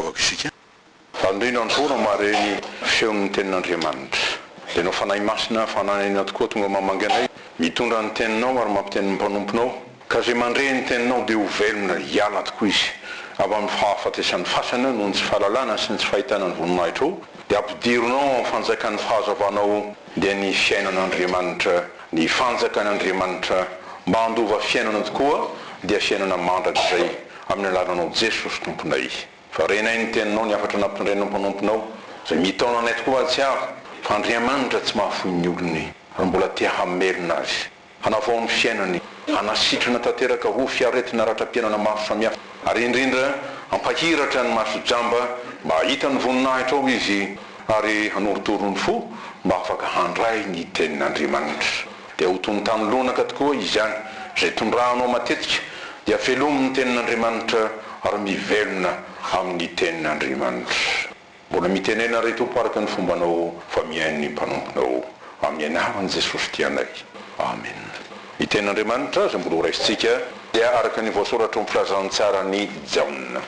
Hivavaka isika. Andrino an-toro mahare ny feon'ny tenin'Andriamanitra. Dia Ianao Fanahy Masina, fananena tokoa tonga mamangy anay, mitondra ny teninao ary mampiteny ny mpanomponao. Ka izay mandre ny teninao dia ho velona, hiala tokoa izy avy amin'ny fahafatesan'ny fasana noho ny tsy fahalalana sy ny tsy fahitana ny voninahitrao, dia ampidirinao ao amin'ny fanjakan'ny fahazavanao, dia ny fiainan'Andriamanitra, ny fanjakan'Andriamanitra, mba handova fiainana tokoa, dia fiainana mandrakizay, amin'ny alalanao Jesosy Tomponay. Fa renay ny teninao, ny hafatra nampitondrainao mpanomponao, izay mitaona anay tokoa hahatsiaro fa Andriamanitra tsy mahafoy ny olony, ary mbola te hamelona azy, hanavao ny fiainany, hanasitrana tanteraka ho fiaretina ratram-piainana maro samihafa, ary indrindra hampahiratra ny maso jamba mba hahita ny voninahitrao izy, ary hanorotoro ny fo mba afaka handray ny tenin'Andriamanitra. Dia ho toy ny tany lonaka tokoa izany, izay tondrahanao matetika, dia velomy ny tenin'Andriamanitra ary mivelona amin'ny tenin'Andriamanitra. Mbola mitenena re Tompo araka ny fombanao fa mihaino ny mpanomponao. Amin'ny anaran'i Jesosy tianay. Amen. Ny tenin'Andriamanitra izay mbola horaisintsika dia araka ny voasoratra ao amin'ny filazantsaran'i Jaona.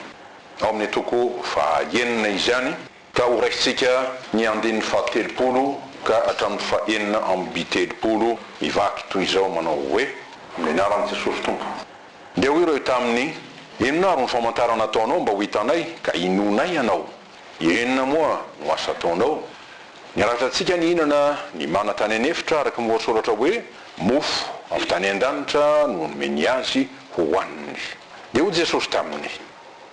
Ao amin'ny toko faha enina izany. Ka ho raisintsika ny andininy fahatelopolo ka hatramin'ny fahenina amby telopolo mivaky toy izao manao hoe. Amin'ny anaran'i Jesosy Tompo. Dia hoy ireo taminy, Inona ary no famantarana ataonao mba ho hitanay ka hinoanay Anao? Inona moa no asa ataonao? Ny razantsika nihinana ny mana tany an'efitra araka ny voasoratra hoe, Mofo avy tany an-danitra no nomeny azy hohaniny. Dia hoy Jesosy taminy,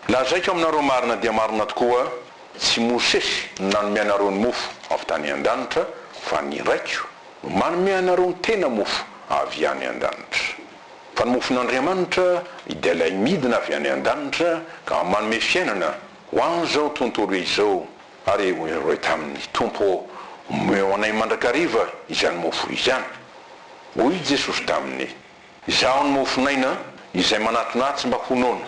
Lazaiko aminareo marina dia marina tokoa, tsy Mosesy no nanome anareo ny mofo avy tany an-danitra, fa ny Raiko no manome anareo ny tena mofo avy any an-danitra. Fa ny mofon'Andriamanitra dia ilay midina avy any an-danitra ka manome fiainana ho an'izao tontolo izao. Ary hoy ireo taminy, Tompo ô, omeo anay mandrakariva izany mofo izany. Hoy Jesosy taminy, Izaho no mofon'aina, izay manatona ahy tsy mba ho noana,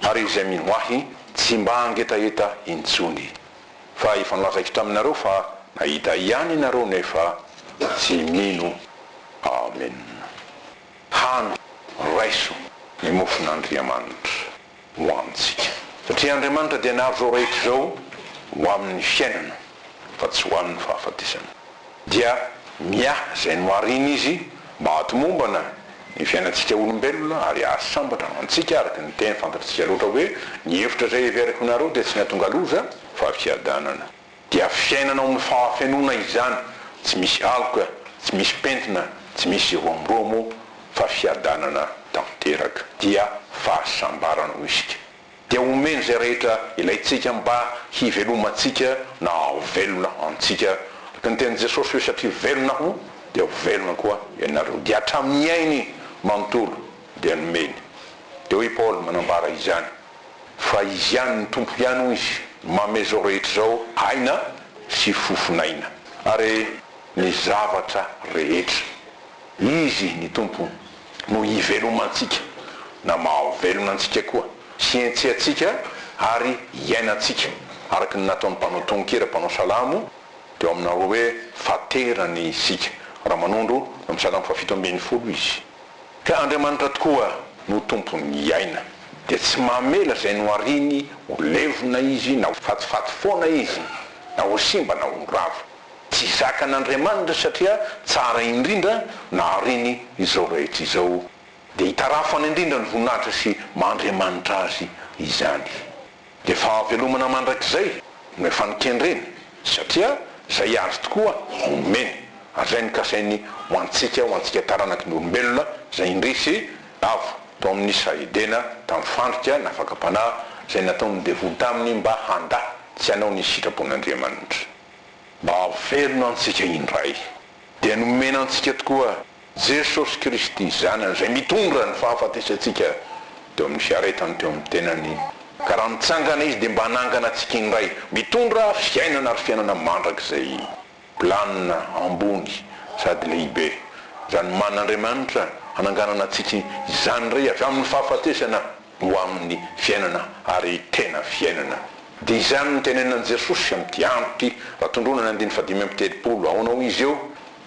ary izay mino ahy tsy mba hangetaheta intsony. Fa efa nolazaiko taminareo fa nahita ahy ihany ianareo nefa tsy mino. Amen. Hano, raiso ny mofon'Andriamanitra ho antsika. Satria Andriamanitra dia nahary izao rehetra izao ho amin'ny fiainana fa tsy ho an'ny fahafatesana. Dia miahy izay nohariny Izy mba hahatomombana ny fiainantsika olombelona ary hahasambatra antsika araka ny teny fantatritsika loatra hoe ny hevitra izay heveriko nareo dia tsy ny hatonga loza fa fiadanana. Dia fiainana ao amin'ny fahafenoana izany, tsy misy aloka, tsy misy pentina, tsy misy romoromo fa fiadanana tanteraka. Dia fahasambarana hoy isika. Dia omeny izay rehetra ilaintsika mba hivelomantsika na hahavelona antsika. Araka ny tenin'i Jesosy hoe satria velona Aho dia ho velona koa ianareo. Dia hatramin'ny ainy manontolo dia nomeny. Dia hoy i Paoly manambara izany fa Izy ihany, ny Tompo ihany hoy izy, no manome izao rehetra izao aina sy fofon'aina ary ny zavatra rehetra. Izy, ny Tompo, no hivelomantsika na mahavelona antsika koa, sy hentsehantsika ary hiainantsika, araka ny nataon'ny mpanao tononkira, mpanao salamo, teo aminareo hoe, Faterany isika, raha manondro eo amin'ny salamo fahafito ambin'ny folo izy. Ka Andriamanitra tokoa no Tompon'ny aina, dia tsy mamela izay nohariny ho levona Izy, na ho fatifaty foana Izy, na ho simba na ho rava. Tsy zakan'Andriamanitra satria tsara indrindra nahariny izao rehetra izao dia itarafany indrindra ny voninahitra sy maha Andriamanitra azy izany. Dia fahavelomana mandrakizay no efa nikendreny satria izay azy tokoa no omeny ary izay no kasainy ho antsika ho antsika taranaky ny olombelona izay indrisy lavo tao amin'ny saha Edena tamin'ny fandrika na fakam-panahy izay nataon'ny devoly taminy mba handà tsy hanao ny sitrapon'Andriamanitra. Mba hahavelona antsika indray, dia nomena antsika tokoa Jesosy Kristy Zanany izay mitondra ny fahafatesantsika teo amin'ny fiaretany teo amin'ny tenany, ka raha mitsangana Izy dia mba hanangana antsika indray, mitondra fiainana ary fiainana mandrakizay. Planina ambony sady lehibe izany nomanin'Andriamanitra hananganana antsika izany indray avy amin'ny fahafatesana ho amin'ny fiainana ary tena fiainana. Dia izany no tenenan'i Jesosy amin'ity andro ity, raha tondroina ny andininy fahadimy amby telopolo, ahoana hoy Izy eo?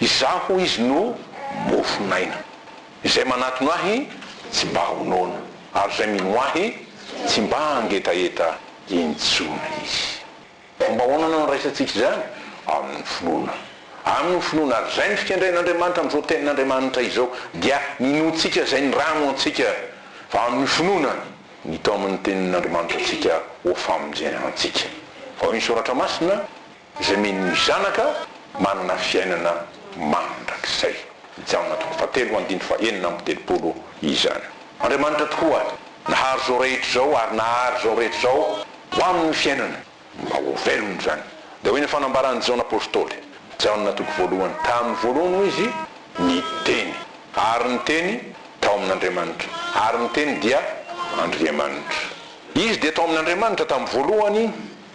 Izaho hoy Izy no mofon'aina. Izay manatona Ahy tsy mba ho noana, ary izay mino Ahy tsy mba hangetaheta. intsony izy. Fomba ahoana no andraisantsika izany? Amin'ny finoana. Amin'ny finoana. Ary izay no fikendren'Andriamanitra amin'izao Tenin'Andriamanitra izao, dia ny inoantsika izay nirano antsika, fa amin'ny finoana nitaomin'ny Tenin'Andriamanitra antsika ho famonjena antsika. Fa hoy ny Soratra Masina, Izay mino ny Zanaka manana fiainana mandrakizay. Jaona toko fahatelo andininy faha-36 izany. Andriamanitra tokoa nahary izao rehetra izao ary nahary izao rehetra izao ho amin'ny fiainana, mba ho velona izany. Dia hoy ny fanambaran'i Jaona Apostoly, Jaona toko voalohany, Tamin'ny voalohany hoy izy, ny Teny, ary ny Teny tao amin'Andriamanitra, ary ny Teny dia Andriamanitra. Izy dia tao amin'Andriamanitra tamin'ny voalohany,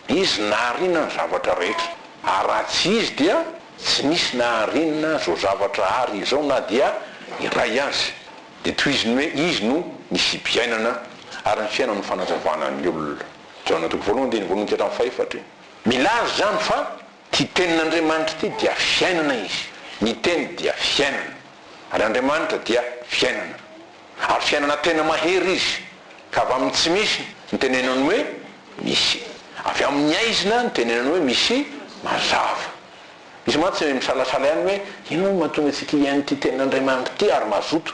Izy nahariana ny zavatra rehetra, ary raha tsy Izy dia tsy nisy nahariana izao zavatra ary izao na dia iray aza. Dia tohiziny hoe Izy no nisiam-piainana, ary ny fiainana no fanazavana ny olona. Jaona toko voalohany andininy voalohany ka hatramin'ny fahefatra. Milaza izany fa ity Tenin'Andriamanitra ity dia fiainana Izy. Ny Teny dia fiainana. Ary Andriamanitra dia fiainana. Ary fiainana tena mahery Izy, ka avy amin'ny tsy misy nitenenany hoe misy. Avy amin'ny haizina nitenenany hoe misy mazava. Misy mantsy misalasala ihany hoe inona no mahatonga antsika hihaino ity tenin'Andriamanitra ity ary mazoto.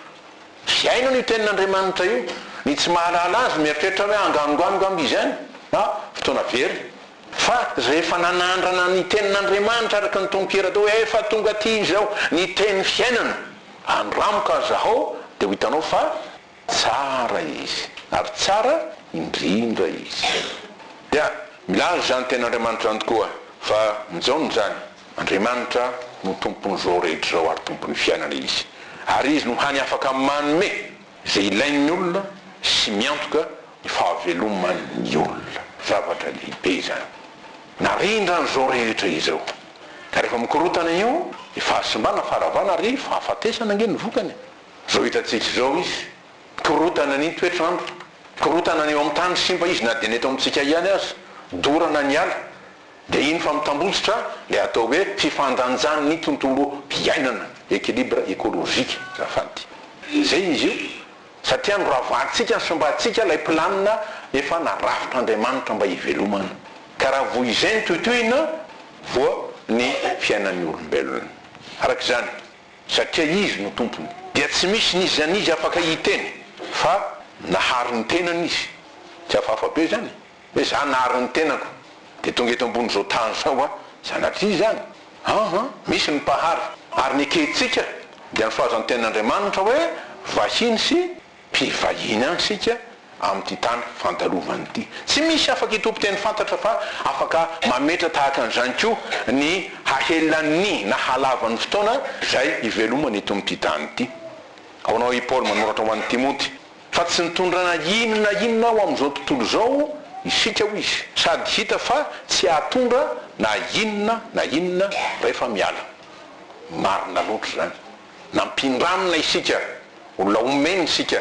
Fiainana io tenin'Andriamanitra io. Ny tsy mahalala azy mieritreritra hoe anganongano angamba izy any na fotoana very. Fa rehefa nanandrana ny tenin'Andriamanitra araka ny tononkira teo hoe efa tonga aty izao ny teny fiainana, andramo ka zahao dia ho hitanao fa tsara izy, ary tsara indrindra izy. Dia milaza izany tenin'Andriamanitra izany tokoa fa mijaona izany, Andriamanitra no tompon'izao rehetra izao ary tompon'ny fiainana izy, ary izy no hany afaka manome izay ilain'ny olona sy miantoka ny fahaveloman'ny olona. Zavatra lehibe izany. Narindra an'izao rehetra izao. Ka rehefa mikorotana io, dia fahasimbana, faharavana ary fahafatesana ange ny vokany. Izao hitantsika izao izy, mikorotana ny toetr'andro, mikorotana ny eo amin'ny tany simba izy na dia ny eto amintsika ihany aza, dorana ny ala, dia iny fa mitambotsotra ilay atao hoe fifandanjan'ny tontolom-piainana, équilibre écologique, azafady. Izay izy io. Satria noravantsika ny sombantsika ilay planina efa narafitr'Andriamanitra mba hivelomana. Ka raha voa izay no tohitohina, voa ny fiainan'ny olombelona. Araka izany, satria Izy no Tompony, dia tsy misy n'iza n'iza afaka hiteny fa nahary ny tenany Izy. Tsy hafahafa be izany? Hoe za nahary ny tenako dia tonga eto ambonin'izao tany izao aho, sanatria izany? An an, misy ny Mpahary. Ary ny ekentsika dia ny fahazan-tenin'Andriamanitra hoe vahiny sy mpivahiny any isika amin'ity tany fandalovana ity. Tsy misy afaka hitompo teny fantatra fa afaka mametra tahaka an'izany koa ny hahelan'ny na halavan'ny fotoana izay ivelomana eto amin'ity tany ity. Ahoana hoy i Paoly manoratra ho an'i Timoty? Fa tsy nitondra na inona na inona ho amin'izao tontolo izao isika, hoy izy, sady hita fa tsy hahatondra na inona na inona rehefa miala. Marina loatra izany. Nampindramina isika, olona omena isika.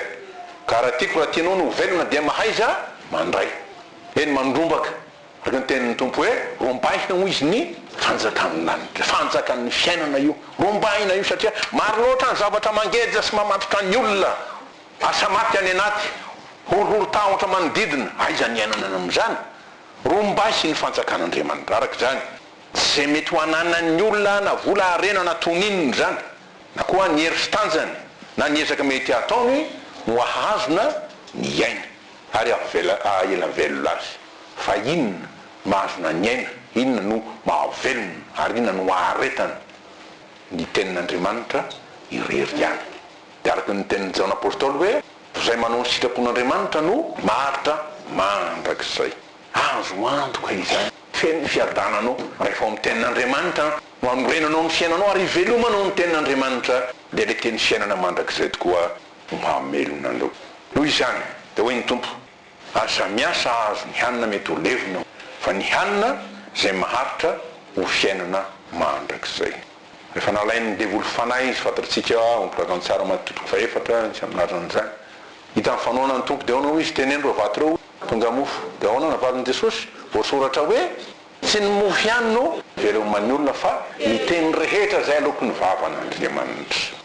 Ka raha tiako, raha tianao ny ho velona dia mahaiza mandray. Eny, mandrombaka. Araka ny tenin'ny Tompo hoe, rombahina hoy izy ny fanjakan'ny lanitra. Fanjakan'ny fiainana io. Rombahina io satria maro loatra ny zavatra mangeja sy mamatotra ny olona. Asa maty any anaty, horohoro tahotra manodidina, aiza ny iainana amin'izany? Rombahy ny fanjakan'Andriamanitra. Araka izany, tsy izay mety ho ananan'ny olona na vola harena na toy ny inona izany, na koa ny hery sy tanjany, na ny ezaka mety hataony no ahazona ny aina ary avela ahela velona azy. Fa inona no ahazona ny aina, inona no mahavelona ary inona no aharetana? Ny tenin'Andriamanitra irery ihany. Dia araka ny tenin'i Jaona Apostoly hoe, Izay manao ny sitrapon'Andriamanitra no maharitra mandrakizay. Azo antoka izany. Feno ny fiadananao rehefa ao amin'ny Tenin'Andriamanitra no anorenanao ny fiainanao ary ivelomanao ny Tenin'Andriamanitra, dia ilay Teny fiainana mandrakizay tokoa no hamelona anao. Noho izany, dia hoy ny Tompo, Aza miasa hahazo ny hanina mety ho levona, fa ny hanina izay maharitra ho fiainana mandrakizay. Rehefa nalain'ny devoly fanahy izy, fantatsika ao amin'ny filazantsara Matio toko fahefatra, nisy milaza an'izany. Hitan'ny fanohanan'ny Tompo, dia ahoana hoy izy, teneno ireo vato ireo, tonga mofo. Dia ahoana navalin'i Jesosy? Voasoratra hoe, Tsy ny mofo ihany no veloman'ny olona fa ny teny rehetra izay aloaky ny vavan'Andriamanitra.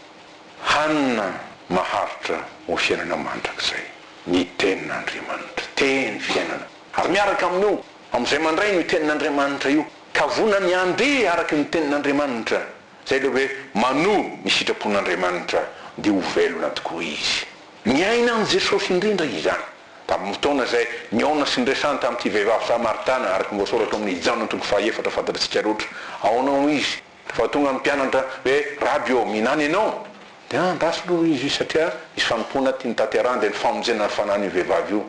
Hanina maharitra ho fiainana mandrakizay ny tenin'Andriamanitra, teny fiainana. Ary miaraka amin'io, amin'izay mandray an'io Tenin'Andriamanitra io, ka vonona ny handeha araka ny Tenin'Andriamanitra, izay ilay hoe manoa ny sitrapon'Andriamanitra, dia ho velona tokoa izy. Niaina an'i Jesosy indrindra izany, tamin'ny fotoana izay nihaona sy niresahany tamin'ity vehivavy Samaritana, araka ny voasoratra ao amin'ny Jaona toko fahaefatra fantatsika loatra. Ahoana hoy izy, rehefa tonga ny mpianatra hoe, Raby ô, mihinana ianao? Dia andraso aloha hoy izy satria misy fanompoana tiany tanterahana dia ny famonjena ny fanahin'io vehivavy io.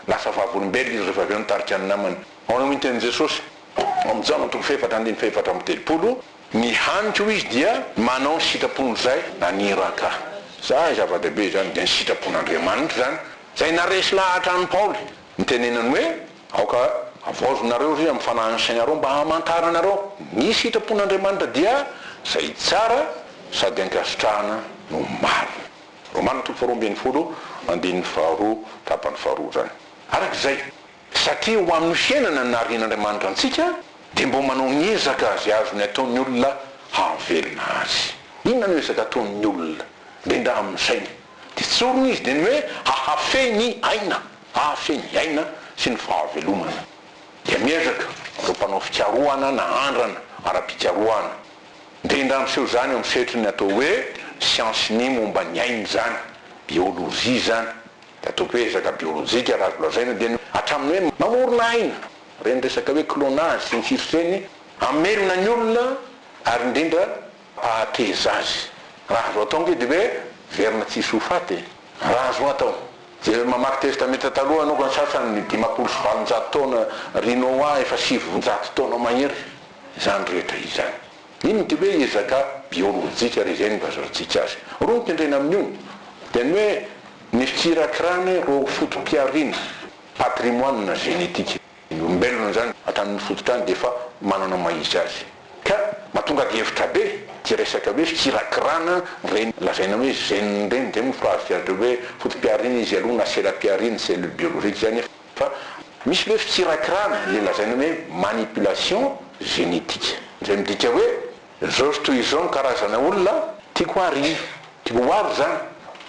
Lasa vavolombelona izy rehefa avy eo nitarika ny namany. Ahoana hoy ny tenin'i Jesosy? Ao amin'ny Jaona toko fahefatra andininy faha-34, Ny haniko hoy izy dia manao ny sitrapon'izay naniraka ahy. Izay zava-dehibe izany dia ny sitrapon'Andriamanitra izany. Izay naharesy lahatra an'i Paoly nitenenany hoe, Aoka havaozinareo ry amin'ny fanahin'ny sainareo mba hamantaranareo ny sitrapon'Andriamanitra dia izay tsara sady ankasitrahana no marina. Romana toko faharoa ambin'ny folo andininy faharoa tapany faharoa izany. Araka izay, Satria ho amin'ny fiainana no naharian'Andriamanitra antsika, dia mba manao ny ezaka izay azony atao ny olona hahavelona azy. Inona no ezaka ataon'ny olona, indrindra amin'ny sainy? Dia tsorina izy, dia ny hoe hahafehy ny aina, hahafehy ny aina sy ny fahavelomana. Dia miezaka ireo mpanao fikarohana na andrana ara-pikarohana, indrindra miseho izany eo amin'ny sehatry ny atao hoe siansin'ny momba ny aina izany, biolojia izany, Dia ataoko hoe ezaka biolojika raha azo lazaina dia ny hatramin'ny hoe mamorona aina, ireny resaka hoe clonage sy ny sisa ireny, hamelona ny olona ary indrindra hampahateza azy. Raha azo atao ange dia hoe verina tsy hisy ho faty e! Raha azo atao. Dia mamaky testamenta taloha ianao ka ny sasany 850 taona, ry Noa efa 900 taona mahery, izany rehetra izany. Inona ity hoe ezaka biolojika re izay no ilazantsika azy? Roa no kendrena amin'io, dia ny hoe ny fikirakirana ireo foto-pihariana, patrimoine génétique, ny olombelona izany hatramin'ny fototrany dia efa manana maha izy azy. Ka mahatonga adihevitra be ity resaka hoe fikirakirana ireny lazaina hoe gènes ireny, izay moa phrase azy ireo hoe foto-pihariana izy aloha na sela-pihariana, cellule biologique, izany. Fa misy le hoe fikirakirana, le lazaina hoe manipulation génétique. Izay midika hoe zao sy toy izao ny karazana olona tiako ary, tiako ho ary izany,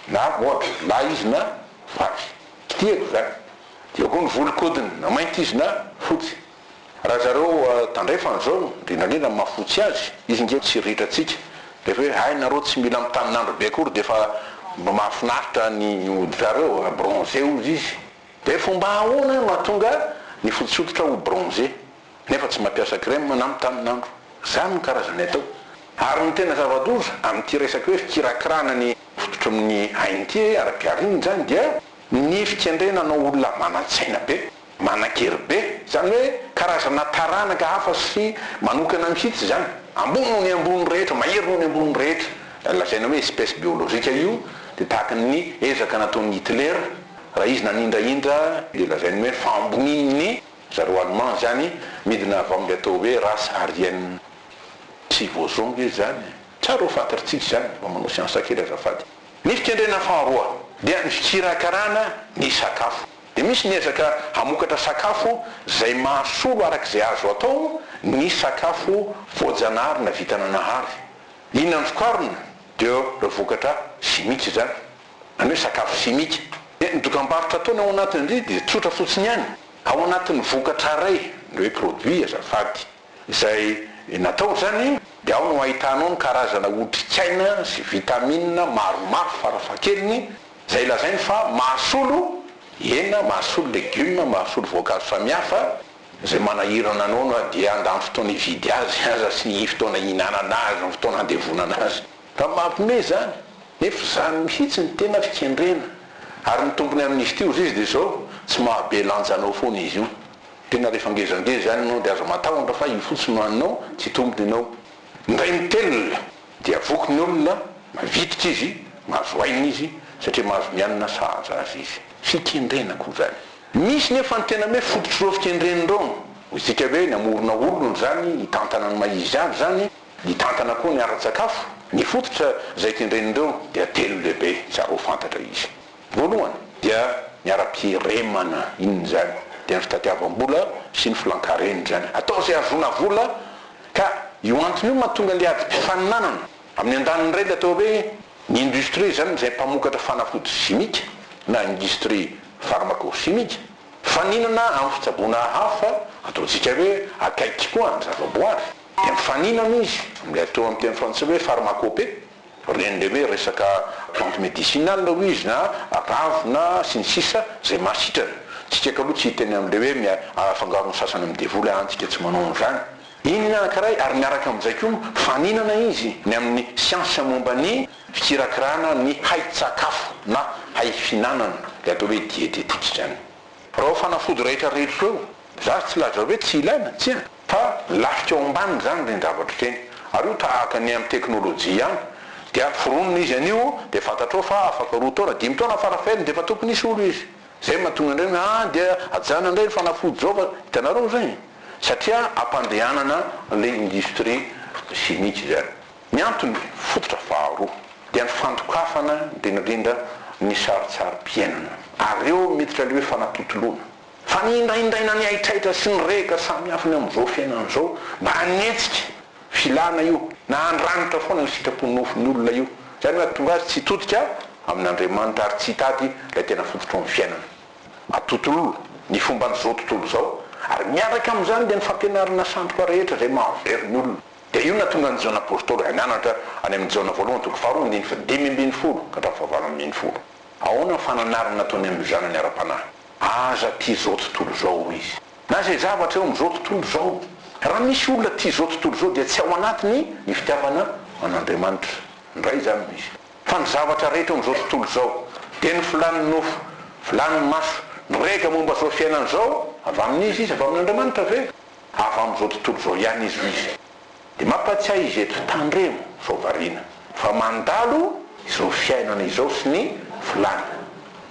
na ohatra lahy izy na vavy. Kitihako izany. Dia eo koa ny volon-kodiny, na mainty izy na fotsy. Raha zareo tandrefana izao, indrindra indrindra ny mahafotsy azy, izy nge tsy ritra antsika. Rehefa hoe hay nareo tsy mila mitanin'andro be akory dia efa mba mahafinaritra ny hoditrareo, bronzé hozy izy. Dia fomba ahoana no mahatonga ny fotsy hoditra ho bronzé nefa tsy mampiasa crème na mitanin'andro? Izany no karazany atao. Ary ny tena zava-doza amin'ity resaka hoe fikirakirana ny fototry ny aina ity ara-pihariana izany dia ny fikendrena hanao olona manan-tsaina be, manan-kery be, izany hoe karazana taranaka hafa sy manokana mihitsy izany, ambony noho ny ambony rehetra, mahery noho ny ambony rehetra. Lazaina hoe espèce biologique io dia tahaka ny ezaka nataon'i Hitler Raha izy nanindrahindra dia lazainy hoe fahambonian'ny zareo allemand izany, midina avy amin'ilay atao hoe race aryenne. Tsy voazao nge izany e! Tsara ho fantatrtsika izany, mba manao siansa kely azafady. Ny fikendrena faharoa dia ny fikirakarana ny sakafo. Dia misy ny ezaka hamokatra sakafo izay mahasolo araka izay azo atao ny sakafo voajanahary na vita nanahary. Inona no vokarina? Dia ireo vokatra simika izany. Izany hoe sakafo simika. Dia ny dokambarotra ataony ao anatin'izay dia tsotra fotsiny ihany. Ao anatin'ny vokatra iray, ny hoe produit azafady, izay natao izany dia ao no ahitanao ny karazana otrikaina sy vitamine maromaro farafahakeliny izay lazainy fa mahasolo hena, mahasolo legioma, mahasolo voankazo samihafa, izay manahirana anao na dia handany fotoana hividy azy aza sy ny fotoana hihinanana azy, ny fotoana handevonana azy. Fa mampime izany, nefa izany mihitsy no tena fikendrena. Ary ny tombony amin'izy ity hozy izy dia izao, tsy mahabe lanja anao foana izy io. Tena rehefa ngezangeza izany ianao dia aza matahotra fa io fotsiny no haninao, tsy tombony ianao. Indray mitelina dia voky ny olona, mavitrika izy, mahazo aina izy, satria mahazo mianina sahaza azy izy. Fikendrena koa izany. Misy nefa ny tena hoe fototr'ireo fikendrena ireo. Hoy isika hoe namorona olona izany, hitantana ny maha izy azy izany, Nitantana koa ny ara-tsakafo. Ny fototra izay kendren'ireo dia telo lehibe tsara ho fantatra izy. Voalohany dia ny ara-piremana, inona izany? Dia ny fitadiavam-bola sy ny filan-karena izany. Atao izay hahazoana vola ka io antony io mahatonga ilay adim-pifaninanana. Amin'ny andaniny indray ilay atao hoe ny industrie izany izay mpamokatra fanafody simika na industrie pharmaco-chimique. Mifaninana amin'ny fitsaboana hafa, ataontsika hoe akaiky koa ny zavaboary, dia mifaninana izy amin'ilay atao amin'ny teny frantsay hoe pharmacopée, ireny ilay hoe resaka plante médicinale hoy izy na ravina sy ny sisa izay mahasitrana. Tsika kaloha tsy hiteny amin'ilay hoe afangaro ny sasany amin'ny devoly an, tsika tsy manao an'izany. Iny ny anankiray ary miaraka amin'izay koa mifaninana izy ny amin'ny siansa momba ny fikirakirana ny hay-tsakafo na hay-fihinanana, ilay atao hoe diététique izany. Reo fanafody rehetra rehetra reo, za tsy laza hoe tsy ilaina, tsia, fa lafika ao ambany zany ireny zavatra ireny. Ary io tahaka ny amin'ny teknolojia ihany, dia foronina izy anio dia fantatrao fa afaka roa taona, dimy taona farafaheliny dia efa tokony hisolo izy. Zay mahatonga indray hoe ah dia ajanona indray ny fanafody zao fa hitanareo zay? Satria ampandehanana le industrie chimique izany. Ny antony fototra faharoa dia ny fandokafana indrindra indrindra ny sarintsarim-piainana. Ary eo miditra ilay hoe fanatontoloana. Fa ny indraindraina ny haitraitra sy ny rehaka samihafa ny amin'izao fiainana izao mba hanetsika filana io na handranitra foana ny sitrapon'ny nofon'ny olona io. Izany no hahatonga azy tsy hitodika amin'Andriamanitra ary tsy hitady ilay tena fototry ny fiainana. Atontolo ny fomban'izao tontolo izao ary miaraka amin'izany dia ny fampianarana sandoka rehetra izay mahavery ny olona. Dia io nahatonga an'i Jaona Apostoly hananatra any amin'i Jaona voalohany toko faharoa andininy fahadimy ambin'ny folo ka hatramin'ny fahavalo ambin'ny folo. Ahoana ny fananarana nataony amin'ny zanany ara-panahy? Aza tia izao tontolo izao, hoy izy. Na izay zavatra eo amin'izao tontolo izao. Raha misy olona tia izao tontolo izao dia tsy ao anatiny ny fitiavana an'Andriamanitra. Indray izany no izy. Fa ny zavatra rehetra eo amin'izao tontolo izao dia ny filàn'ny nofo, filàn'ny maso, ny rehaka momba izao fiainana izao, avy amin'iza izy? Avy amin'Andriamanitra ve? Avy amin'izao tontolo izao ihany izy hoy izy. Dia mampatsiahy izy eto, tandremo sao variana fa mandalo izao fiainana izao sy ny filàna.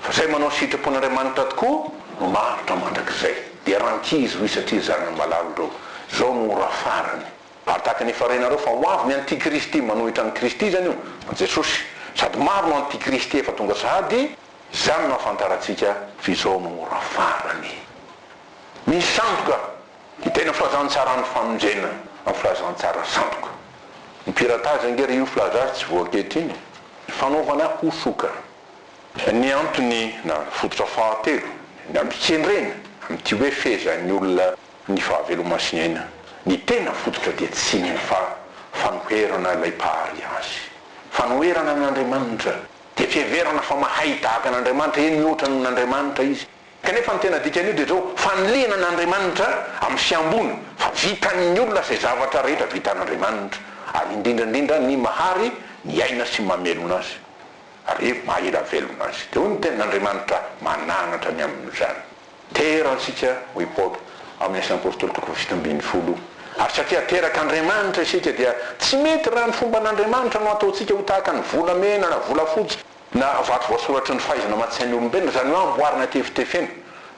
Fa izay manao sitrapon'Andriamanitra tokoa no maharitra mandrakizay. Dia rankizy hoy satria zanany malala ireo. Izao no ora farany. Ary tahaka ny efa renareo fa ho avy ny antikristy, manohitra an'i Kristy izany io, an'i Jesosy. Sady maro no antikristy efa tonga sahady, izany no ahafantarantsika fa izao no ora farany. Misy sandoka ny tena filazantsaran'ny famonjena amin'ny filazantsara sandoka. Ny piratage ange ry io filaza azy tsy vao ankehitriny e. Fanaovana hosoka. Ny antony na fototra fahatelo ny ampikendrena amin'ity hoe fehezan'ny olona ny fahavelomana sy ny aina. Ny tena fototra dia tsy inona fa fanoherana ilay Mpahary azy. Fanoherana an'Andriamanitra. Dia fiheverana fa mahay tahaka an'Andriamanitra, eny mihoatra noho an'Andriamanitra izy. Kanefa ny tena dikan'io dia izao, fanilihana an'Andriamanitra amin'ny fihamboana fa vitan'ny olona izay zavatra rehetra vitan'Andriamanitra, ary indrindra indrindra ny mahary ny aina sy mamelona azy, ary maha-ela velona azy. Dia hoy ny tenin'Andriamanitra mananatra ny amin'izany. Tera antsika, hoy Paoly amin'ny Asan'ny Apostoly toko fahafito ambin'ny folo, ary satria aterak'Andriamanitra isika dia tsy mety raha ny fomban'Andriamanitra no ataontsika ho tahaka ny volamena na volafotsy, Na vato voasoratry ny fahaizana aman-tsain'ny olombelona, izany hoe amboarina tefitefena,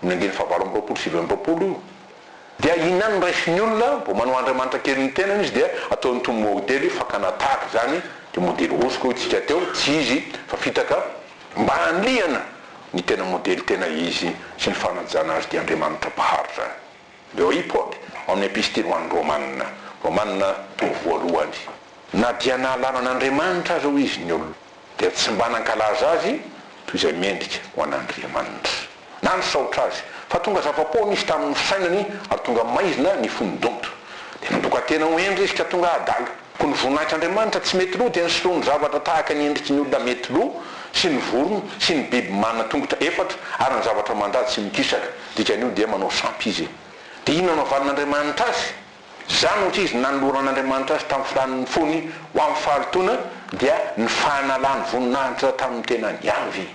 amin'ny andininy fahavalo amby roapolo sy sivy amby roapolo io, dia inona no raisin'ny olona, vao manao andriamanitra kely ny tenany izy dia ataony toy ny modely fakana tahaka izany, dia modely hosoka hoy tsika teo, tsy izy fa fitaka, mba handrihana ny tena modely tena izy sy ny fanajana azy dia Andriamanitra Mpahary izany. Dia hoy i Paoly ao amin'ny epistily ho an'ny Romana, Romana toko voalohany, Na dia nahalala an'Andriamanitra aza hoy izy ny olona, dia tsy mba nankalaza azy toy izay mendrika ho an'Andriamanitra, na nisaotra azy, fa tonga zava-poana izy tamin'ny fisainany ary tonga maizina ny fony donto. Dia nandoka-tena ho hendry izy ka tonga adala. Koa ny voninahitr'Andriamanitra tsy mety lo dia nisoloany zavatra tahaka ny endriky ny olona mety lo sy ny vorona sy ny biby manana tongotra efatra ary ny zavatra mandady sy mikisaka. Dikan'io dia manao sampy izy. Dia inona no havalin'Andriamanitra azy? Izany hoy izy, nanoloran'Andriamanitra azy tamin'ny filàn'ny fony ho amin'ny fahalotoana, dia ny fanalany voninahitra tamin'ny tenany avy.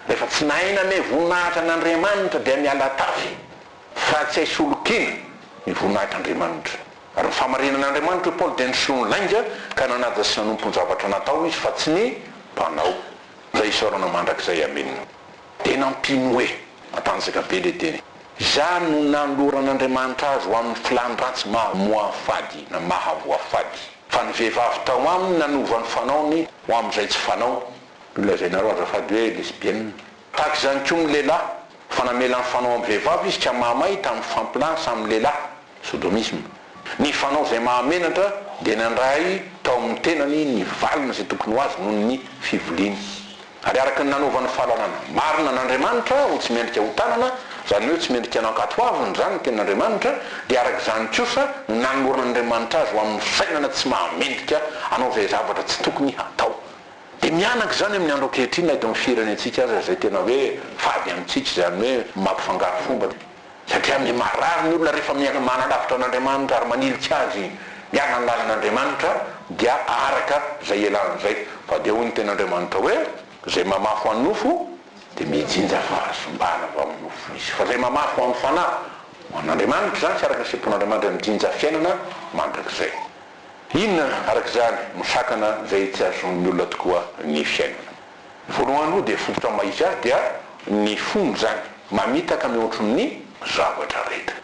Rehefa tsy nahay namehy voninahitra an'Andriamanitra dia miala tafy, fa tsy hay solokiana ny voninahitr'Andriamanitra. Ary ny fahamarinan'Andriamanitra, hoy Paoly, dia nisoloany lainga ka nanaja sy nanompo ny zavatra natao izy fa tsy ny Mpanao. Izay isaorana mandrakizay. Amena. Dia nampiany hoe, Matanjaka be ilay teny. Izany no nanoloran'Andriamanitra azy ho amin'ny filàny ratsy mahamoafady na mahavoafady. Fa ny vehivavy tao aminy nanova ny fanaony ho amin'izay tsy fanao. Io lazainareo azafady hoe lesbienne. Tahaka izany koa ny lehilahy, fa namela ny fanao amin'ny vehivavy izy ka mahamay tamin'ny fampilàny samy lehilahy. Sodomisme. Ny fanao izay mahamenatra dia nandray tao amin'ny tenany ny valiny izay tokony ho azy noho ny fiviliany. Ary araka ny nanaovany fahalalana marina an'Andriamanitra ho tsy mendrika ho tanana, Izany hoe tsy mendrika nankatoavina izany ny Tenin'Andriamanitra, dia araka izany kosa no nanoloran'Andriamanitra azy ho amin'ny fisainana tsy mahamendrika hanao izay zavatra tsy tokony hatao. Dia mihanaka izany amin'ny andro ankehitriny na eto amin'ny firenentsika aza izay tena hoe fady amintsika izany hoe mampifangaro fomba. Satria miha-marary ny olona rehefa miha-manalavitra an'Andriamanitra ary manilika azy miala ny lalan'Andriamanitra dia araka izay ialany izay. Fa dia hoy ny tenin'Andriamanitra hoe, Izay mamafy ho an'ny nofo dia mijinja fahasimbana avy amin'ny nofo izy. Fa izay mamafy ho an'ny fanahy, ho an'Andriamanitra izany sy araka ny sitrapon'Andriamanitra dia mijinja fiainana mandrakizay. Inona araka izany no sakana izay tsy ahazoan'ny olona tokoa ny fiainana? Ny voalohany aloha dia fototra maha-izy azy dia ny fony izany, mamitaka mihoatry ny zavatra rehetra.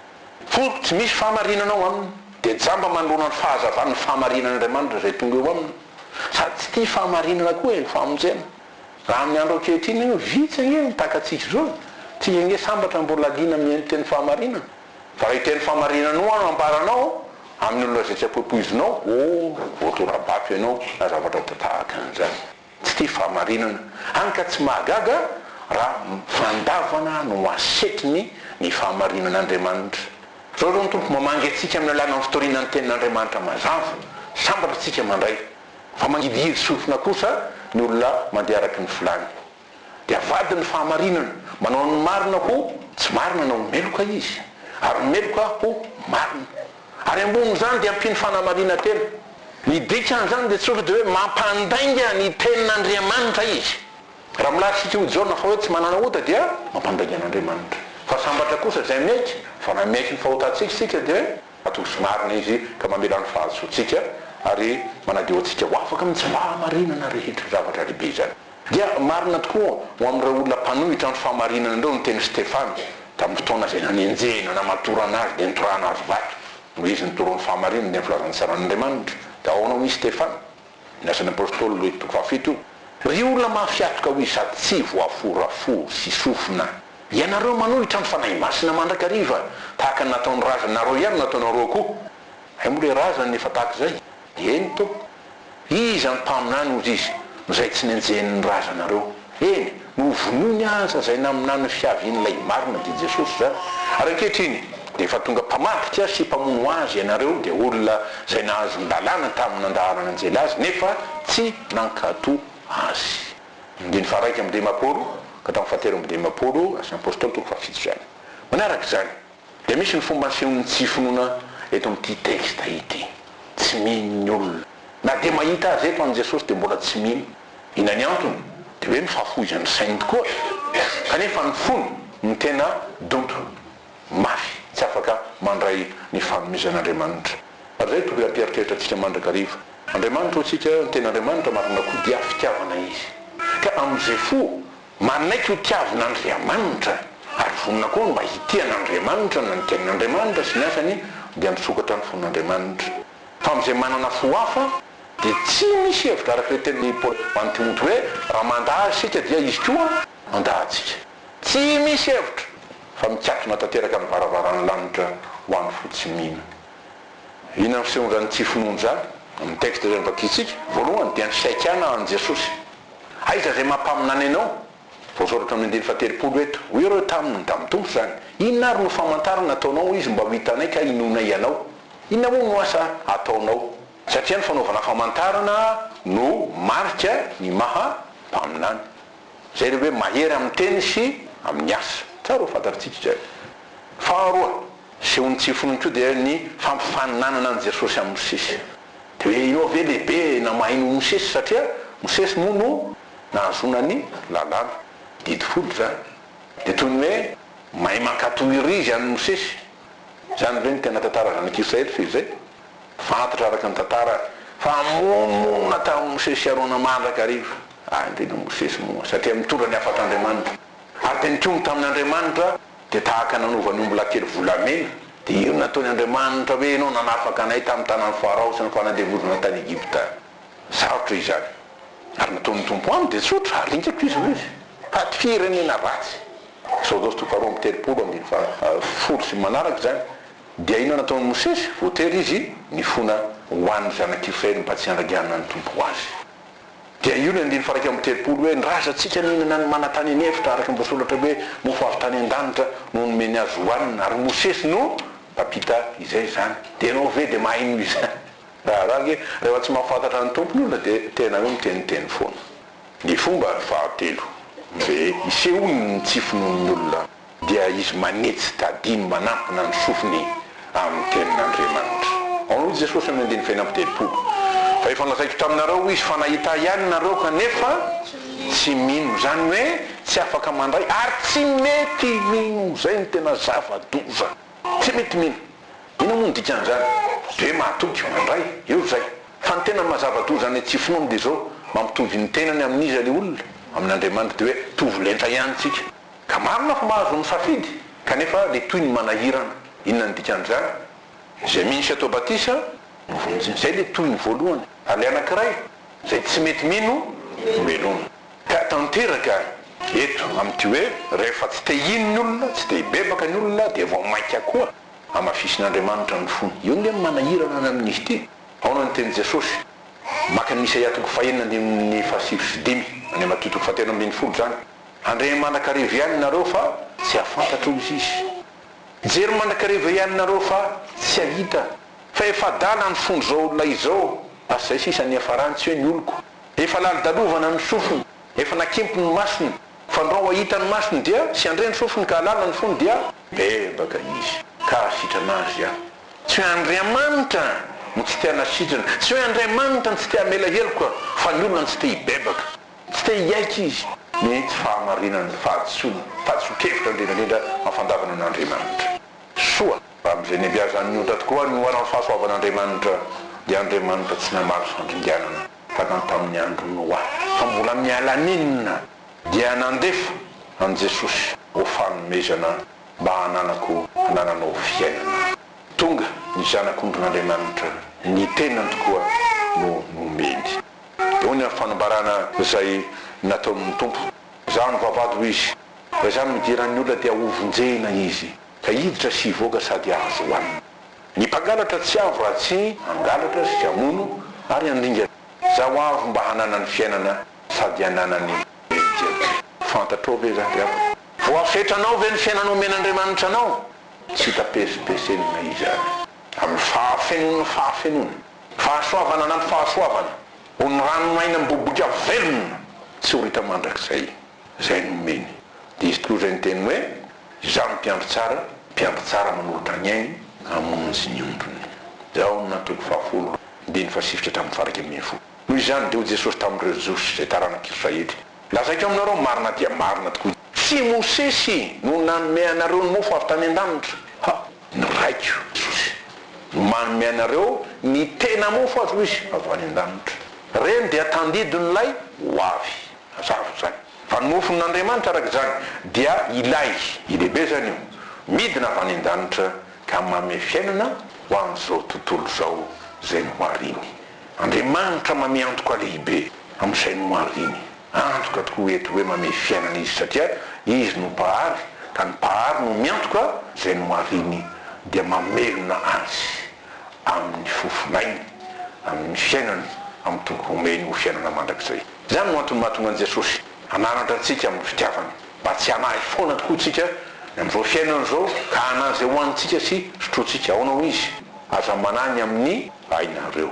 Fo tsy misy fahamarinana ao aminy dia jamba manoloana ny fahazavan'ny fahamarinan'Andriamanitra izay tonga eo aminy. Sady tsy tia fahamarinana koa e, ny famonjena. Raha amin'ny andro ankehitriny io, vitsy ange ny takantsika izao e. Tsika ange sambatra mbola liana mihaino teny fahamarinana. Fa raha io teny fahamarinana io no ambaranao amin'ny olona izay tsy ampoipoizinao, oh, voatora-bato ianao na zavatra tahaka an'izany. Tsy tia fahamarinana. Hany ka tsy mahagaga raha fandavana no asetriny ny fahamarinan'Andriamanitra. Zao zao ny Tompo mamangy antsika amin'ny alalan'ny fitoriana ny tenin'Andriamanitra mazava. Sambatra tsika mandray. Fa mangidihidy sofina kosa ny olona mandeha araky ny filany. Dia avadiny ny fahamarinana. Manao ny marina ho tsy marina na ho meloka izy. Ary ny meloka ho marina. Ary ambonin'izany dia ampiany fanamarinan-tena. Ny dikan'izany dia tsotra dia hoe mampandainga ny tenin'Andriamanitra izy. Raha milaza isika hoy Jaona fa hoe tsy manana ota dia mampandainga an'Andriamanitra. Fa sambatra kosa izay miaiky fa raha miaiky ny fahotantsika isika dia matoky sy marina Izy ka mamela ny fahadisoantsika ary manadio antsika ho afaka amin'ny tsy fahamarinana rehetra. Zavatra lehibe izany. Dia marina tokoa ho amin'ireo olona mpanohitra ny fahamarinana ireo ny tenin'i Stefana, tamin'ny fotoana izay nanenjehina, namatorana azy, dia nitorahana azy vato, noho izy nitory ny fahamarinana, dia ny filazantsaran'Andriamanitra. Dia ahoana hoy i Stefana? Ny Asan'ny Apostoly, toko fahafito io. Ry olona mafy hatoka, hoy izy, sady tsy voafora fo sy sofina, ianareo manohitra ny Fanahy Masina mandrakariva, tahaka ny nataon'ny razanareo ihany no nataonareo koa. Hay moa ilay razany efa tahaka izay? Eny, tompoko. Iza ny mpaminany, hozy izy, no izay tsy nenjehin' ny razanareo? Eny, novonoiny aza izay naminany ny fiavian' ilay marina, dia Jesosy izany. Ary ankehitriny, dia efa tonga mpamadika sy mpamono azy ianareo, dia olona izay nahazo ny lalàna tamin' ny nandaharan' anjely azy, nefa tsy nankatò azy. Andininy faha-51 ka hatramin'ny faha-53, Asan'ny Apostoly toko fahafito izany. Manaraka izany, Dia misy ny fomba asehon'ny tsy finoana eto amin'ity texte ity. Tsy mino ny olona. Na dia mahita azy eto an'i Jesosy dia mbola tsy mino. Inona ny antony? Dia hoe ny fahafohizan'ny sainy tokoa. Kanefa ny fony no tena donto, mafy, tsy afaka mandray ny fanomezan'Andriamanitra. Ary izay tokony hampieritreritra antsika mandrakariva. Andriamanitra hoy tsika, ny tena Andriamanitra marina koa dia fitiavana Izy. Ka amin'izay fo Manaiky ho tiavin'Andriamanitra ary vonona koa ny mba hitia an'Andriamanitra na ny Tenin'Andriamanitra sy ny asany dia misokatra ny fon'Andriamanitra. Fa amin'izay manana fo hafa dia tsy misy hevitra araka ilay tenin'i Paoly ho an'i Timoty hoe raha mandà azy isika dia izy koa mandà antsika. Tsy misy hevitra fa mikatona tanteraka ny varavaran'ny lanitra ho an'ny fo tsy mino. Inona no fisehon'izany tsy finoana izany? Amin'ny texte izay novakintsika, voalohany dia ny fihaikana an'i Jesosy. Aiza izay maha mpaminany anao? Voasoratra amin'ny andininy fahatelopolo eto. Hoy ireo taminy, tamin'ny Tompo izany, Inona ary no famantarana ataonao, hoy izy, mba ho hitanay ka hinoanay anao? Inona moa no asa ataonao? Satria ny fanaovana famantarana no marika ny maha mpaminany. Izay ilay hoe mahery amin'ny teny sy amin'ny asa. Tsara ho fantatritsika izay. Faharoa, sehon'ny tsy finoana koa dia ny fampifaninanana an'i Jesosy amin'i Mosesy. Dia hoe ianao ve lehibe na mahay noho Mosesy satria Mosesy moa no nahazoana ny lalàna, didy folo izany. Dia toy ny hoe mahay mankatò ery izy an'i Mosesy. Izany ve no tena tantara zanak'Israely fehizay? Fantatra araka ny tantara fa monomonona tamin'i Mosesy sy Arona mandrakariva. Ah, indrindra Mosesy moa satria mitondra ny hafatr'Andriamanitra. Ary dia nikomy tamin'Andriamanitra Dia tahaka nanova ny ombilahy kely volamena, dia io nataony Andriamanitra hoe ianao nanafaka anay tamin'ny tanan'i Farao sy ny fanandevozana tany Egypta. Sarotra izany. Ary nataon'ny Tompo aminy dia tsotra, aringako izy hoy izy. Fa firenena ratsy. Eksodosy toko faharoa amby telopolo andininy faha folo sy ny manaraka izany. Dia inona nataon'i Mosesy? Voatery izy nifona ho an'ny zanak'Israely mba tsy handragianan'ny Tompo azy. Dia io ny andininy faha 31 hoe, Ny razantsika nihinana ny mana tany an'efitra, araka ny voasoratra hoe, Mofo avy tany an-danitra no nomeny azy hohanina, ary Mosesy no mpampita izay izany. Dia ianao ve dia mahay noho izany? Raharaha ange, rehefa tsy mahafantatra ny Tompo ny olona dia tena hoe miteniteny foana. Ny fomba fahatelo izay isehoan'ny tsy finoan'ny olona dia izy manetsy tadiny manampina ny sofiny amin'ny tenin'Andriamanitra. Ao hoy Jesosy amin'ny andininy fahenina amby 30, Fa efa nolazaiko taminareo hoy Izy fa nahita Ahy ihany nareo kanefa tsy mino. Izany hoe tsy afaka mandray ary tsy mety mino. Izay no tena zava-doza. Tsy mety mino. Inona moa no dikan'izany? Dia hoe mahatoky, mandray, eo izay. Fa ny tena maha zava-doza ny tsy finoana dia izao, mampitovy ny tenany amin'iza ilay olona? Amin'Andriamanitra. Dia hoe mitovy lenta ihany tsika. Ka marina fa mahazo misafidy, kanefa ilay toy ny manahirana. Inona no dikan'izany? Izay mino sy atao batisa no vonjena. Izay ilay tohiny voalohany. Ary ilay anankiray, izay tsy mety mino no melohina. Ka tanteraka eto amin'ity hoe rehefa tsy te hino ny olona, tsy te hibebaka ny olona dia vao mainka koa hamafisin'Andriamanitra ny fony. Io ange no manahirana ny amin'izy ity. Aona ny tenin'i Jesosy? Maka ny Isaia toko fahenina andininy fahasivy sy dimy, any Matio toko fahatelo 12 izany. Handre mandrakariva ihany nareo fa tsy hahafantatra hoy Izy. Hijery mandrakariva ihany nareo fa tsy hahita. Fa efa adala ny fondr'izao olona izao, asa izay sisa ny hiafarany tsy hoe ny oloko. Efa lalodalovana ny sofiny, efa nakimpy ny masony, fandrao hahita ny masony dia sy handre ny sofiny ka hahalala ny fony dia hibebaka izy ka hahasitrana azy aho. Tsy hoe Andriamanitra no tsy te hanasitrana, tsy hoe Andriamanitra no tsy te hamela heloka fa ny olona no tsy te hibebaka, tsy te hiaiky izy ny tsy fahamarinany, fahadisoana, fahadisoan-kevitra indrindra indrindra amin'ny fandavana an'Andriamanitra. Soa. Raha amin'izay nibiazan'ny ota tokoa ny oharan'ny fahasoavan'Andriamanitra, dia Andriamanitra tsy namaly fandringanana tahaka ny tamin'ny andron'i Noa, fa mbola miala nenina dia nandefa an'i Jesosy ho fanomezana mba hananako hanananao fiainana. Tonga ny Zanak'ondrin'Andriamanitra, ny tenany tokoa no nomeny. Dia hoy ny fanambarana izay nataon'ny Tompo, Izaho no vavahady hoy Izy, raha Izaho no idiran'ny olona dia hovonjena izy. Ka hiditra sy hivoaka sady hahazo hohanina. Ny mpangalatra tsy avy raha tsy hangalatra sy hamono ary handringana. Izaho avy mba hananany fiainana sady hananany be dia be. Fantatrao ve izany ry havana? Voafetranao ve ny fiainana omen'Andriamanitra anao? Tsy hita pesipesenina izany. Amin'ny fahafenoan'ny fahafenoana. Fahasoavana anaty fahasoavana. Ho ny ranonaina miboiboika velona tsy ho ritra mandrakizay. Izay nomeny. Dia izy tokoa izay niteny hoe, Izaho no mpiandry tsara, mpiandry tsara manolotra ny ainy hamonjy ny ondriny. Jaona toko fahafolo, andininy fahasivy ka hatramin'ny faha-11. Noho izany, dia hoy Jesosy tamin'ireo Jiosy izay taranak'i Israely, Lazaiko aminareo marina dia marina tokoa, tsy Mosesy no nanome anareo ny mofo avy tany an-danitra, fa ny Raiko, Jesosy, no manome anareo ny tena mofo azo, hoy Izy, avy any an-danitra. Ireny dia tandidon'ilay ho avy. Mazava izany. Fa ny mofon'Andriamanitra araka izany dia ilay, lehibe izany io, midina avy any an-danitra ka manome fiainana ho an'izao tontolo izao izay nohariny. Andriamanitra manome antoka lehibe amin'izay nohariny. Antoka tokoa eto hoe manome fiainana Izy satria Izy no Mpahary ka ny Mpahary no miantoka izay nohariny dia mamelona azy amin'ny fofon'ainy, amin'ny fiainany, amin'ny toky omeny ho fiainana mandrakizay. Izany no antony mahatonga an'i Jesosy hananatra antsika amin'ny fitiavany, mba tsy hanahy foana tokoa isika ny amin'izao fiainana izao, ka hanahy izay hohanintsika sy sotrointsika. Ahoana hoy Izy? Aza manahy ny amin'ny ainareo,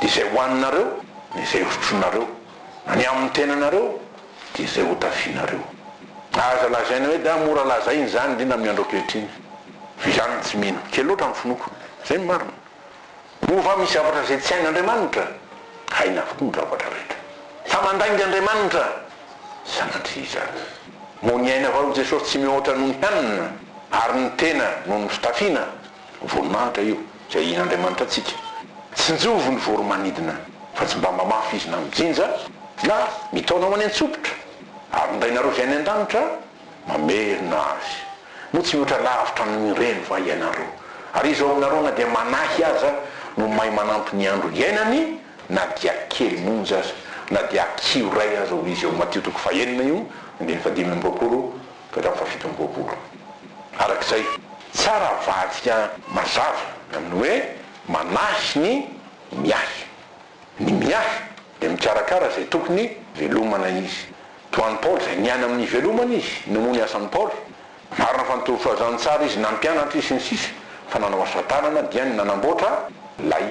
dia izay hohaninareo, na izay hosotroinareo, na ny amin'ny tenanareo, dia izay hotafianareo. Aza lazaina hoe da mora lazaina izany, indrindra amin'ny andro ankehitriny. Fa izaho no tsy mino. Kely loatra ny finoako. Izay no marina. Moa va misy zavatra izay tsy hain'Andriamanitra? Hainy avokoa ny zavatra rehetra. Fa mandainga Andriamanitra? Sanatria izany. Moa ny aina vao'i Jesosy tsy mihoatra noho ny hanina, ary ny tena noho ny fitafiana? Voninahitra io, izay ahian'Andriamanitra antsika. Tsinjovy ny voro-manidina, fa tsy mba mamafy izy na mijinja, na mitaona ho any an-tsopitra. Ary ny Rainareo izay any an-danitra mamerina azy. Moa tsy mihoatra lavitra amin'ireny va ianareo? Ary iza ao aminareo na dia manahy aza no mahay manampy ny andro iainany na dia kely monja aza, na dia hakiho iray aza, hoy izy ao Matio toko fahenina io, andininy fahadimy amby 20 ka hatramin'ny fahafito amby 20. Araka izay, tsara avadika mazava ny amin'ny hoe manahy sy ny miahy. Ny miahy. Dia mikarakara izay tokony hivelomana izy. Toa an'i Paoly izay niaina amin'ny hivelomana izy, inona moa ny asan'i Paoly? Marina fa nitory filazantsara izy, nampianatra izy sy ny sisa, fa nanao asa tanana dia ny nanamboatra lay.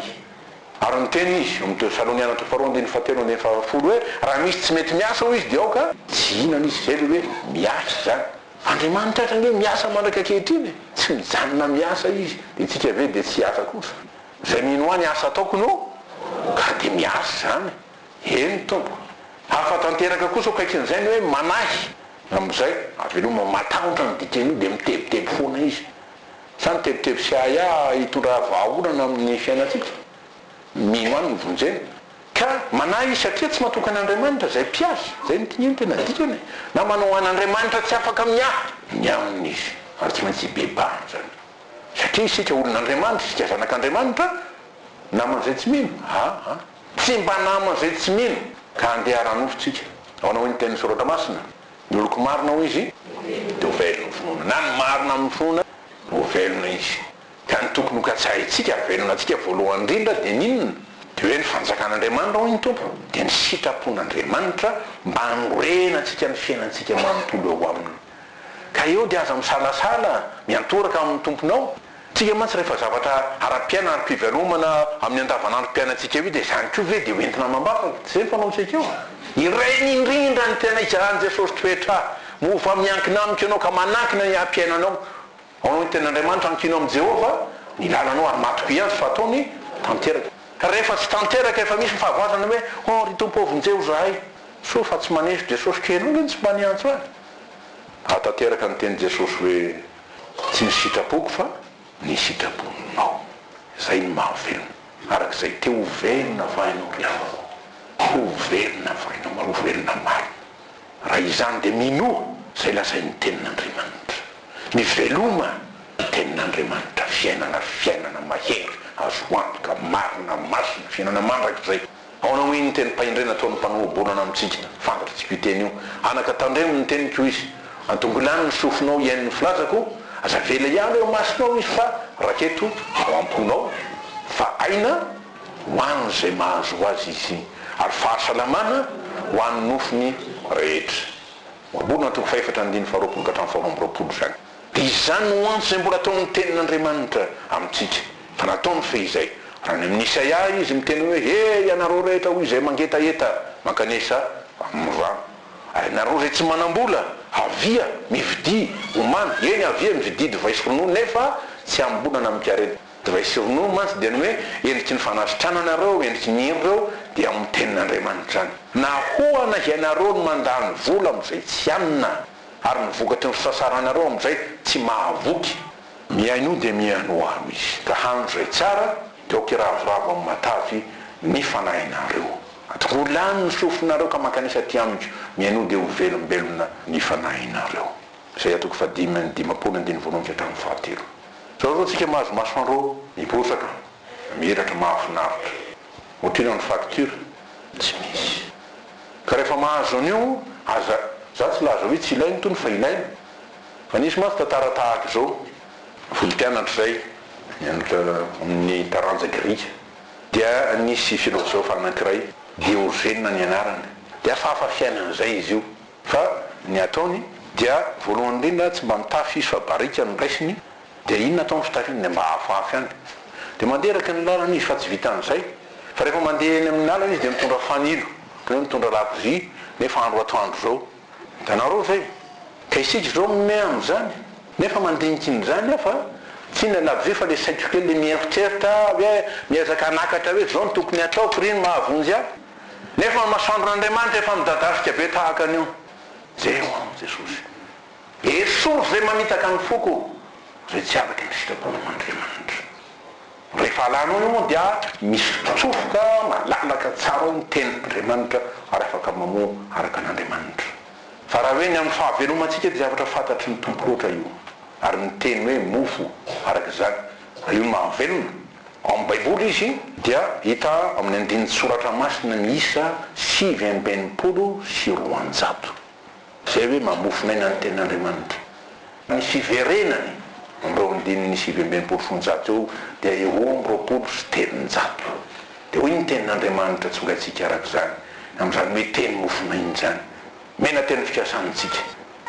Ary niteny izy, ao amin'ny Tesaloniana toko faharoa andininy fahatelo andininy fahafolo hoe, raha misy tsy mety miasa hoy izy dia aoka tsy hihinana izy. Izay ilay hoe miasa izany. Fa Andriamanitra aza ange miasa mandraka ankehitriny e! Tsy mijanona miasa izy, dia isika ve dia tsy hiasa kosa? Izay mino ahy ny asa ataoko no ka dia miasa izany. Eny tompoko. Hafa tanteraka kosa akaikin'izay ny hoe manahy. Amin'izay, aveloma matahotra ny dikan'io dia mitebiteby foana izy. Sa ny tebiteby sy ahiahy hitondra vahaolana amin'ny fiainantsika? Mino ahy no vonjena. Ka manahy izy satria tsy matoky an'Andriamanitra izay mpiasa. Izay no tiany tena dikany e. Na manao an'Andriamanitra tsy afaka miahy ny aminy izy. Ary tsy maintsy hibebahana izany. Satria isika olon'Andriamanitra, isika zanak'Andriamanitra, naman'izay tsy mino. Aa. Tsy mba naman'izay tsy mino. Ka handeha ara-nofo tsika. Ahoana hoy ny tenin'ny Soratra Masina? Ny oloko marina hoy izy dia ho velona amin'ny finoana. Na ny marina amin'ny finoana ho velona izy. Ka ny tokony ho katsahintsika hahavelona antsika voalohany indrindra dia ny inona? Dia hoe ny fanjakan'Andriamanitra hoy ny Tompo, dia ny sitrapon'Andriamanitra mba hanorenantsika ny fiainantsika manontolo eo aminy. Ka eo dia aza misalasala miantoraka amin'ny Tomponao. Tsika mantsy rehefa zavatra ara-piainana, ara-pivelomana amin'ny andavanandrom-piainantsika io dia izany koa ve dia ho entina amam-bavaka? Tsy izay ny fanaontsika io. Ireny indrindra ny tena izahan'i Jesosy toetra ahy. Moa va miankina amiko ianao ka manankina ny aim-piainanao? Ao ny tenin'Andriamanitra, ankino amin'i Jehovah ny lalanao ary matokia Azy fa ataony tanteraka. Ka rehefa tsy tanteraka efa misy ny fahavoazana hoe, Oh ry Tompo ô vonjeo izahay. Soa fa tsy maneso Jesosy ka ianao nge no tsy mba niantso ahy. Hahatanteraka ny tenin'i Jesosy hoe, Tsy ny sitrapoko fa ny sitraponao. Izay no mahavelona. Araka izay te ho velona va ianao ry havako? Ho velona va ianao ary ho velona marina? Raha izany dia minoa izay lazain'ny tenin'Andriamanitra. Miveloma ny tenin'Andriamanitra, fiainana, fiainana mahery, azo antoka, marina, masina, fiainana mandrakizay. Aona hoy ny tenim-pahendrena ataon'ny mpanohabolana amintsika? Fantatritsika io teny io. Anaka tandremo ny teniko hoy izy. Antongilano ny sofinao hihaino ny filazako, aza avela hiala eo imasonao izy fa raketo ao am-ponao fa aina ho an'izay mahazo azy izy ary fahasalamana ho an'ny nofony rehetra. Ohabolana toko fahefatra andininy faharoapolo ka hatramin'ny faharoa ambiroapolo izany. Dia izany no antso izay mbola ataon'ny tenin'Andriamanitra amintsika. Fa nataony fehizay. Raha any amin'i Isaia izy miteny hoe, He, ianareo rehetra hoy izay mangetaheta, mankanesa amin'ny rano. Ary ianareo izay tsy manam-bola, avia, mividia, omano, eny, avia, mividia divay sy ronono, nefa tsy amim-bola na amin-karena. Divay sy ronono mantsy dia ny hoe endriky ny fanasitranana ireo, endriky ny hery ireo, dia ao amin'ny tenin'Andriamanitra izany. Nahoana ianareo no mandany vola amin'izay tsy hanina, ary ny vokatry ny fisasaranareo amin'izay tsy mahavoky? Mihainoa dia mihainoa aho izy, ka hano izay tsara, dia aoka hiravoravo amin'ny matavy ny fanahinareo. Atongolano ny sofinareo ka mankanesa aty amiko, mihainoa dia ho velombelona ny fanahinareo. Isaia toko fahadimy amby dimampolo andininy voalohany ka hatramin'ny fahatelo. Izao izao tsika mahazo masoandro miposaka, mamiratra, mahafinaritra. Ohatr'inona ny facture? Tsy misy. Ka rehefa mahazo an'io, aza, za tsy laza hoe tsy ilaina itony fa ilaina. Fa nisy mantsy tantara tahaka izao, fony mpianatra izay, nianatra amin'ny taranja grika, dia nisy filôzôfa anankiray, Diogène ny anarany, dia hafahafa fiainana izay izy io, fa ny ataony dia voalohany indrindra tsy mba mitafy izy fa barika no raisiny, dia inona atao ny fitafiany dia mba hafahafa ihany, dia mandeha eraky ny lalana izy fa tsy vitan'izay, fa rehefa mandeha eny amin'ny lalana izy dia mitondra fanilo, hoe mitondra lakozia, nefa andro atoandro izao. Hitanareo ve? Ka isika izao mimehy amin'izany, nefa mandinika an'izany aho fa tsy inona lakozia fa le saiko kely le mieritreritra hoe miezaka hanakatra hoe zao no tokony hataoko ry no mahavonjy ahy. Nefa ny masoandron'Andriamanitra efa midadasika be tahaka an'io. Jereo aho Jesosy. Esory izay mamitaka ny foko, izay tsy araka ny sitrapon'Andriamanitra. Rehefa alanao io moa dia misotsofoka malalaka tsara ao ny tenin'Andriamanitra ary afaka mamoa araka an'Andriamanitra. Fa raha hoe ny amin'ny fahavelomantsika dia zavatra fantatry ny Tompo loatra io. Ary ny teny hoe mofo araka izany, raha io no mahavelona, ao amin'ny Baiboly izy dia hita amin'ny andinin-tsoratra masina miisa 269. Izay hoe mamofon'aina ny tenin'Andriamanitra. Ny fiverenany amin'ireo andininy 269 eo dia eo 322. Dia hoy ny tenin'Andriamanitra tsongaintsika araka izany. amin'izany hoe teny mofonaina izany. Mena teny fikasana antsika.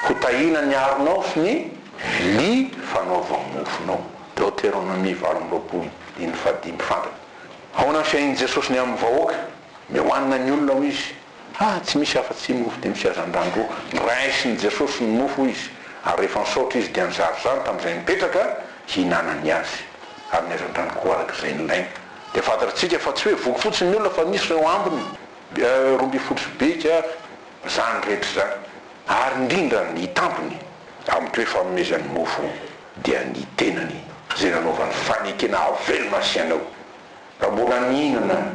Ho tahiana ny aronao sy ny vilia fanaova-mofonao. Deoteronomia 28 andininy fahadimy fantatra. Ahoana ny fiahian'i Jesosy ny amin'ny vahoaka? Omeo hanina ny olona hoy Izy. Ah, tsy misy afa-tsy mofo dimy sy hazandrano roa. Noraisin'i Jesosy ny mofo hoy Izy, ary rehefa nisaotra Izy dia nizara izany tamin'izay nipetraka hihinanany azy, ary ny hazandrano koa araka izay nilainy. Dia fantatrtsika fa tsy hoe voky fotsiny ny olona fa nisy ireo ambiny, 12 sobika, izany rehetra izany. Ary indrindra ny tampony amin'ity hoe fanomezan'ny mofo dia ny tenany izay nanaovany fanekena hahavelona sy anao. Raha mbola nihinana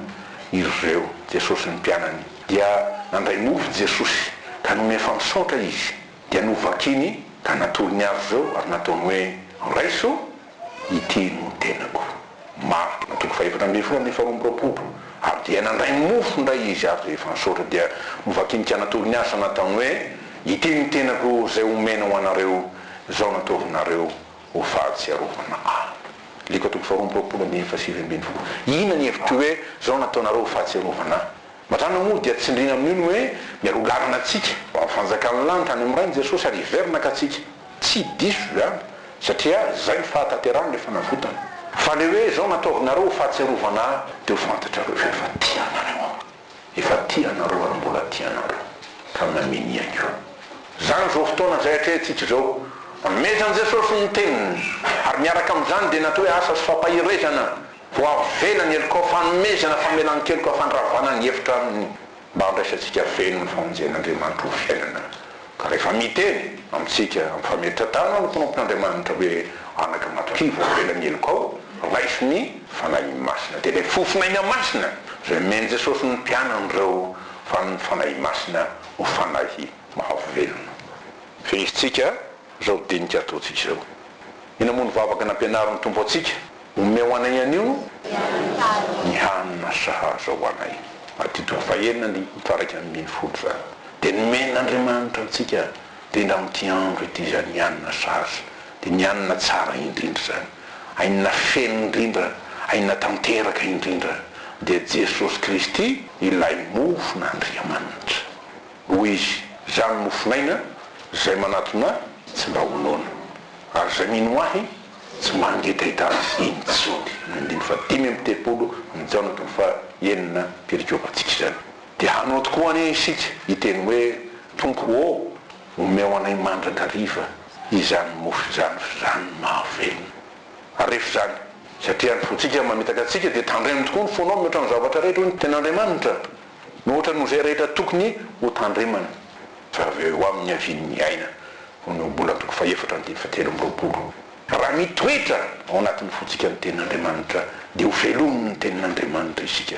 ireo Jesosy ny mpianany dia nandray mofo Jesosy ka nony efa nisaotra Izy dia novakiny ka natolony azy ireo ary nataony hoe, Raiso, ity no tenako. Marka, toko faha-14 andininy faha-22. Ary dia nandray mofo indray Izy ary rehefa nisaotra dia novakiny ka natolony azy ka nataony hoe, Ity no tenako izay omena ho anareo, izao nataovinareo ho fahatsiarovana Ahy. Lioka toko faha-22 andininy faha-19. Inona ny hevitr'io hoe izao nataonareo ho fahatsiarovana Ahy? Mazàna moa dia tsindriana amin'io ny hoe mialoha lalana antsika ho amin'ny fanjakan'ny lanitra any amin'ny Rainy Jesosy ary hiverina ka antsika. Tsy diso izany satria izay ny fahatanterahan'ilay fanavotana. Fa ilay hoe izao nataovinareo ho fahatsiarovana Ahy dia ho fantatrareo fa efa tia anareo Aho. Efa tia anareo ary mbola tia anareo ka mamenia koa. Izany izao fotoana izay atrehintsika izao. Manomezan'i Jesosy ny teniny ary miaraka amin'izany dia natao hoe asa sy fampaherezana. Voavela ny helokao fanomezana famelan-keloka fandravana ny efitra aminy mba handraisantsika feno ny famonjen'Andriamanitra ho fiainana. Ka rehefa miteny amintsika amin'ny fametra-tanana ny mpanompon'Andriamanitra hoe anaka matokia voavela ny helokao, raiso ny Fanahy Masina. Dia ilay fofon'aina masina izay nomen'i Jesosy ny mpianany ireo fa ny Fanahy Masina ho Fanahy mahavelona. Fehezintsika izao dinika ataontsika izao. Inona moa no vavaka nampianarin'ny Tompo antsika? Omeo anay anio ny hanina sahaza ho anay. Matio toko fahenina andininy faha-11 izany. Dia nomen'Andriamanitra antsika indrindra amin'ity andro ity izany ny hanina sahaza. Dia ny hanina tsara indrindra izany. Hanina feno indrindra, hanina tanteraka indrindra. Dia Jesosy Kristy ilay mofon'Andriamanitra. Hoy Izy, Izaho no mofon'aina, izay manatona Ahy tsy mba ho noana, ary izay mino Ahy tsy mangetaheta intsony. Ny andininy faha-35 amin'ny Jaona toko faha-enina perikopantsika izany. Dia hanao tokoa anie isika hiteny hoe, Tompo ô, omeo anay mandrakariva izany mofo izany, f'izany no mahavelona. Ary rehefa izany, satria ny fontsika mamitaka antsika, dia tandremo tokoa ny fonao mihoatra ny zavatra rehetra, hoy ny Tenin'Andriamanitra. Mihoatra noho izay rehetra tokony ho tandremana. Fa avy eo amin'ny havian'ny aina, hoy ny Ohabolana toko fahefatra andininy fahatelo amby roapolo. Raha mitoetra ao anatin'ny fontsika ny Tenin'Andriamanitra, dia ho velomin'ny Tenin'Andriamanitra isika.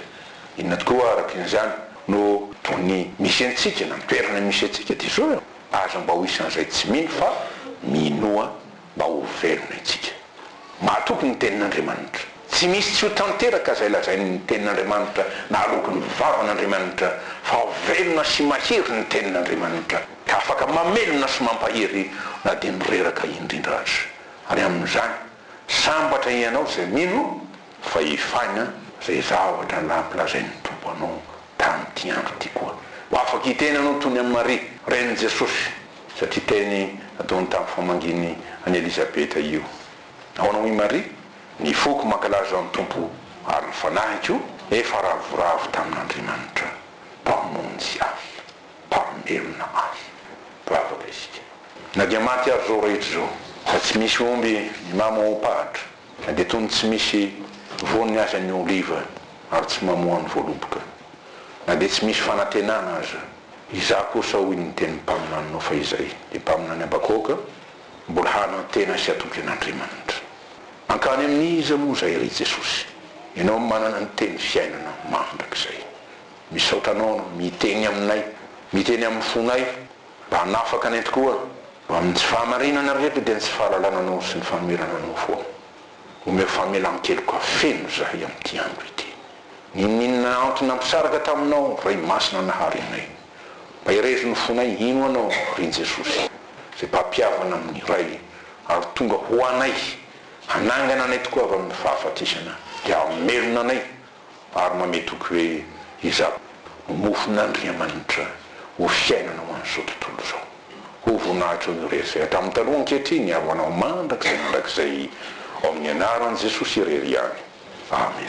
Inona tokoa araka izany no tokony misy antsika, na ny toerana misy antsika dia izao e, aza mba ho isan'izay tsy mino fa minoa mba ho velona isika. Mahatoky ny Tenin'Andriamanitra. Tsy misy tsy ho tanteraka izay lazain'ny Tenin'Andriamanitra na aloky ny vavan'Andriamanitra, fa velona sy mahery ny Tenin'Andriamanitra, ka afaka mamelona sy mampahery na dia ny reraka indrindra aza. Ary amin'izany, sambatra ianao izay mino fa efaina izay zavatra nampilazain'ny Tompo anao tamin'ity andro ity koa. Ho afaka hiteny anao toy ny an'i Maria, renin'i Jesosy, Satria teny nataony tamin'ny famangiany an'i Elizabeta io. Nahoana hoy Maria? Ny foko mankalaza ny Tompo ary ny fanahiko efa ravoravo tamin'Andriamanitra Mpamonjy ahy, Mpamelona ahy. Vavaka isika. Na dia maty ary izao rehetra izao, ka tsy misy omby ny mamoam-pahatra, na dia toy ny tsy misy voany aza ny oliva ary tsy mamoa ny voaloboka, na dia tsy misy fanantenana aza, Izaho kosa, hoy ny tenin'ny mpaminaninao fahizay, dia mpaminany Habakoka, mbola hanantena sy hatoky an'Andriamanitra. Hankany amin'iza moa izahay, ry Jesosy? Ianao manana ny teny fiainana mandrakizay. Misaotra Anao Anao miteny aminay, miteny amin'ny fonay, mba hanafaka anay tokoa amin'ny tsy fahamarinana rehetra, dia ny tsy fahalalana Anao sy ny fanoherana Anao foana. Omeo famelan-keloka feno izahay amin'ity andro ity. N'inon'inona antony nampisaraka taminao, Ray Masina Nahary anay. Maherezo ny fonay hino Anao, ry Jesosy, izay Mpampihavana amin'ny Ray, ary tonga ho anay, hanangana anay tokoa avy amin'ny fahafatesana, dia hamelona anay, ary mamehy toky hoe, Izaho. no mofon'Andriamanitra ho fiainana ho an'izao tontolo izao. Ho voninahitro ny irery izay hatramin'ny taloha ankehitriny ary ho anao mandrakizay mandrakizay ao amin'ny anaran'i Jesosy irery ihany. Amen.